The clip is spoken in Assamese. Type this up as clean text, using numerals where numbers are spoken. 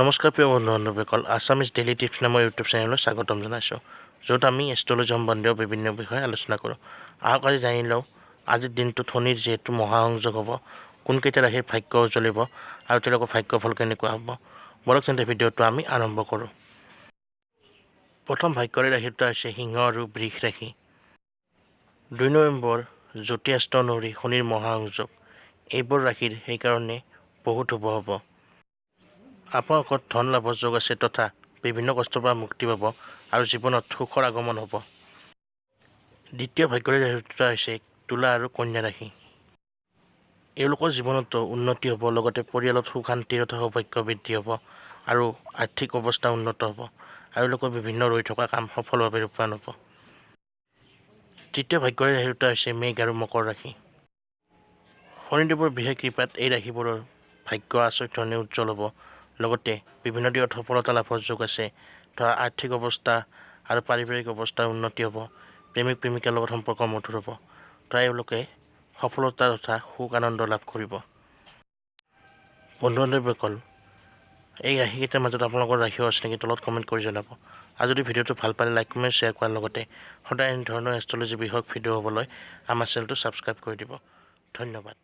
নমস্কাৰ প্ৰিয় বন্ধু বান্ধৱীসকল, আছামিজ ডেইলি টিপছ নামৰ ইউটিউব চেনেললৈ স্বাগতম জনাইছোঁ, য'ত আমি এষ্ট্ৰলজি সম্বন্ধীয় বিভিন্ন বিষয়ে আলোচনা কৰোঁ। আহক আজি জানি লওঁ, আজিৰ দিনটোত শনিৰ যিহেতু মহাসংযোগ হ'ব, কোনকেইটা ৰাশিৰ ভাগ্য উজ্বলিব আৰু তেওঁলোকৰ ভাগ্যফল কেনেকুৱা হ'ব। বলক তেন্তে ভিডিঅ'টো আমি আৰম্ভ কৰোঁ। প্ৰথম ভাগ্যৰে ৰাশি দুটা হৈছে সিংহ আৰু বৃষ ৰাশি। 2 নৱেম্বৰ জ্যোতিষশাস্ত্ৰ অনুসৰি শনিৰ মহাসংযোগ এইবোৰ ৰাশিৰ সেইকাৰণে বহুত শুভ হ'ব। আপোনালোকৰ ধন লাভৰ যোগ আছে তথা বিভিন্ন কষ্টৰ পৰা মুক্তি পাব আৰু জীৱনত সুখৰ আগমন হ'ব। দ্বিতীয় ভাগ্যৰে ৰাশি দুটা হৈছে তুলা আৰু কন্যা ৰাশি। এওঁলোকৰ জীৱনতো উন্নতি হ'ব, লগতে পৰিয়ালত সুখ শান্তি তথা সৌভাগ্য বৃদ্ধি হ'ব আৰু আৰ্থিক অৱস্থা উন্নত হ'ব আৰু এওঁলোকৰ বিভিন্ন ৰৈ থকা কাম সফলভাৱে ৰূপায়ণ হ'ব। তৃতীয় ভাগ্যৰে ৰাশি দুটা হৈছে মেঘ আৰু মকৰ ৰাশি। শনিদেৱৰ বিশেষ কৃপাত এই ৰাশিবোৰৰ ভাগ্য আচৰিত ধৰণে উজ্জ্বল হ'ব, লগতে বিভিন্ন দিশত সফলতা লাভৰ যোগ আছে। ধৰা আৰ্থিক অৱস্থা আৰু পাৰিবাৰিক অৱস্থাৰ উন্নতি হ'ব, প্ৰেমিক প্ৰেমিকাৰ লগত সম্পৰ্ক মধুৰ হ'ব, ধৰা এওঁলোকে সফলতা তথা সুখ আনন্দ লাভ কৰিব। বন্ধু বান্ধৱীসকল, এই ৰাশিকেইটাৰ মাজত আপোনালোকৰ ৰাশিও আছে নেকি তলত কমেণ্ট কৰি জনাব। আৰু যদি ভিডিঅ'টো ভাল পালে লাইক, কমেণ্ট, শ্বেয়াৰ কৰাৰ লগতে সদায় এনেধৰণৰ এষ্ট্ৰলজি বিষয়ক ভিডিঅ' হ'বলৈ আমাৰ চেনেলটো ছাবস্ক্ৰাইব কৰি দিব। ধন্যবাদ।